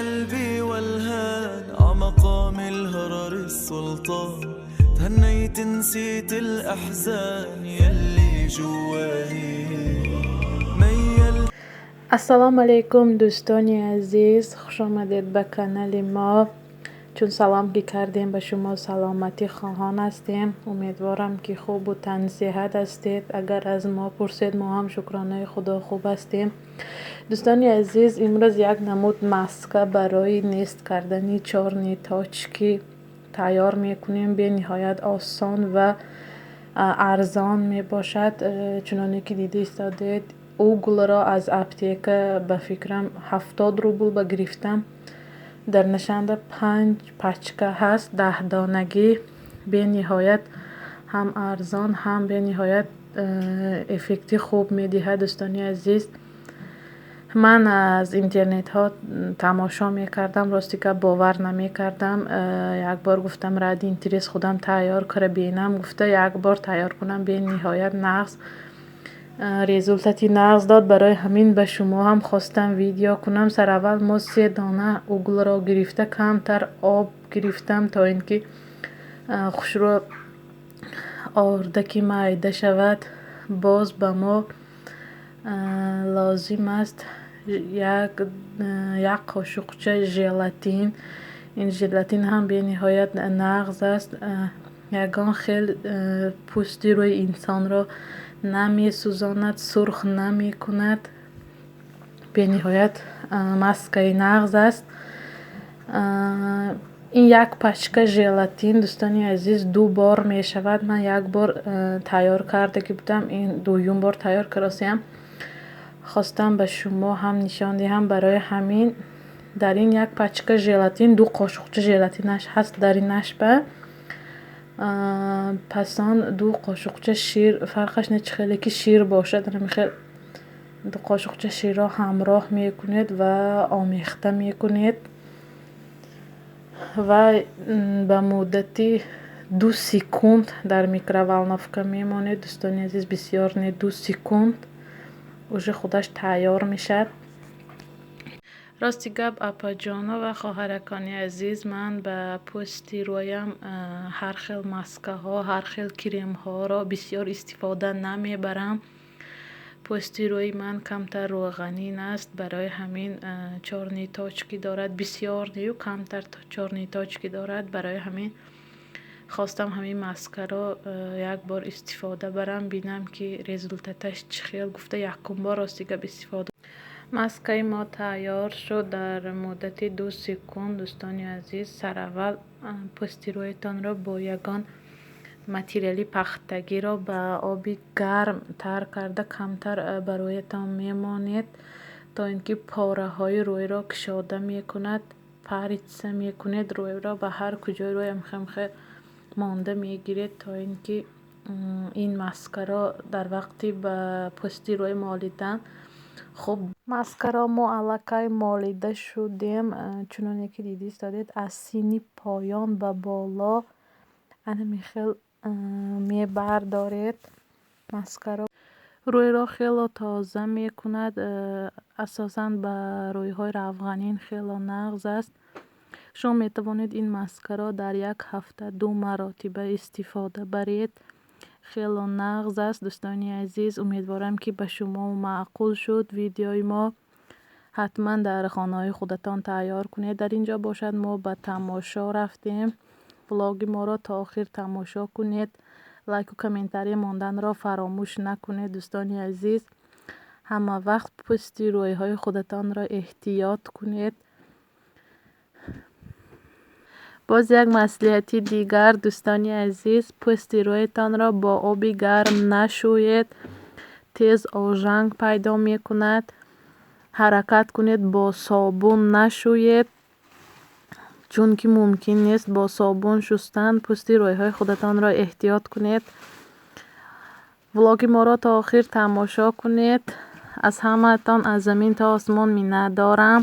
قلبي والهان عمقام الهرر السلطان تهنيت نسيت الأحزان يلي جواني ميل. Ассалому алайкум, дӯстони азиз, хушомадед ба канали мо. Чун салом ки кардем, ба шумо саломатӣ хоҳон ҳастем. Умедворам, ки хубу тансиҳат ҳастед. Агар аз мо пурсед, мо ҳам, шукронаи Худо, хуб ҳастем. Дӯстони азиз, имрӯз як намуд маска барои нест кардани чёрные точки тайёр мекунем. Бениҳоят осон ва арзон мебошад. Чуноне ки дида истодед, угольро аз аптека, ба фикрам, 70 рубл ба гирифтам. Дар нишанда панҷ пачка ҳаст, 10 донагӣ. Бениҳоят ҳам арзон, ҳам бениҳоят эффекти хуб медиҳад. Дӯстони азиз, ман аз интернетҳо тамошо мекардам, рости гап, бовар намекардам. Якбор гуфтам, ради интерес худам тайёр кара бинам гуфта, як бор тайёр кунам, бениҳоят нағз результати нағз дод. Барои ҳамин ба шумо ҳам хостам видео кунам. Сараввал мо се дона угольро гирифта, камтар об гирифтам, то ин ки хушрӯ ордаки майда шавад. Боз ба мо лозим аст як қошуқча желатин. Ин желатин ҳам бениҳоят нағз аст, ягон хел пӯсти рӯи инсонро намесӯзонад, сурх намекунад. Бениҳоят маскаи нағз аст. Ин як пачка желатин, дӯстони азиз, ду бор мешавад. Ман як бор тайёр кардагӣ будам, ин дуюм бор тайёр кардосиям. Хостам ба шумо ҳам нишон диҳам. Барои ҳамин дар ин як пачка желатин ду қошуқча желатинаш ҳаст дар инаш ба пасон ду қошуқча шир, фарқаш не, чӣ хеле ки шир бошад, хел ду қошуқча ширро ҳамроҳ мекунед ва омехта мекунед ва ба муддати 2 секунд дар микроволновка мемонед. Дӯстони азиз, бисёр не, 2 секунд, уже худаш тайёр мешавад. Рости гап, апаҷоно ва хоҳаракони азиз, ман ба пӯсти рӯям ҳар хел маскаҳо, ҳар хел кремҳоро бисёр истифода намебарам. Пӯсти рӯи ман камтар рӯғанин аст, барои ҳамин чёрные точки дорад. Бисёр нею, камтар чёрные точки дорад. Барои ҳамин хостам ҳамин маскаро як бор истифода барам, бинам, ки результаташ чӣ хел гуфта, якум бор, рости гап, истифода. Маскаи мо тайёр шуд дар муддати 2 секунд. Дӯстони азиз, сараввал пӯсти рӯятонро бо ягон материали пахтагиро ба оби гарм тар карда, камтар ба рӯятон мемонед, то ин ки пораҳои рӯйро кушода мекунад. Париться мекунед рӯйро, ба ҳар куҷои рӯям хел монда мегиред, то ин ки ин маскаро дар вақти ба пӯсти рӯй молидан хуб. Маскаро мо аллакай молида шудем. Чуноне ки дида истодед, аз сини поён ба боло анами хел мебардоред маскаро. Рӯйро хело тоза мекунад, асосан ба рӯйҳои равғанин хело нағз аст. Шумо метавонед ин маскаро дар як ҳафта ду маротиба истифода баред. Хело нағз аст. Дӯстони азиз, умедворам, ки ба шумо маъқул шуд видеои мо. Ҳатман дар хонаҳои худатон тайёр кунед. Дар ин ҷо бошад, мо ба тамошо рафтем. Влоги моро то охир тамошо кунед, лайку комментария монданро фаромӯш накунед. Дӯстони азиз, ҳама вақт пӯсти рӯйҳои худатонро эҳтиёт кунед. Боз як маслиҳати дигар, дӯстони азиз: пӯсти рӯятонро бо оби гарм нашӯед, тез ожанг пайдо мекунад. Ҳаракат кунед, бо собун нашӯед, чунки мумкин нест бо собун шустан. Пӯсти рӯйҳои худатонро эҳтиёт кунед. Влоги моро то охир тамошо кунед. Аз ҳамаатон аз замин то осмон миннатдорам.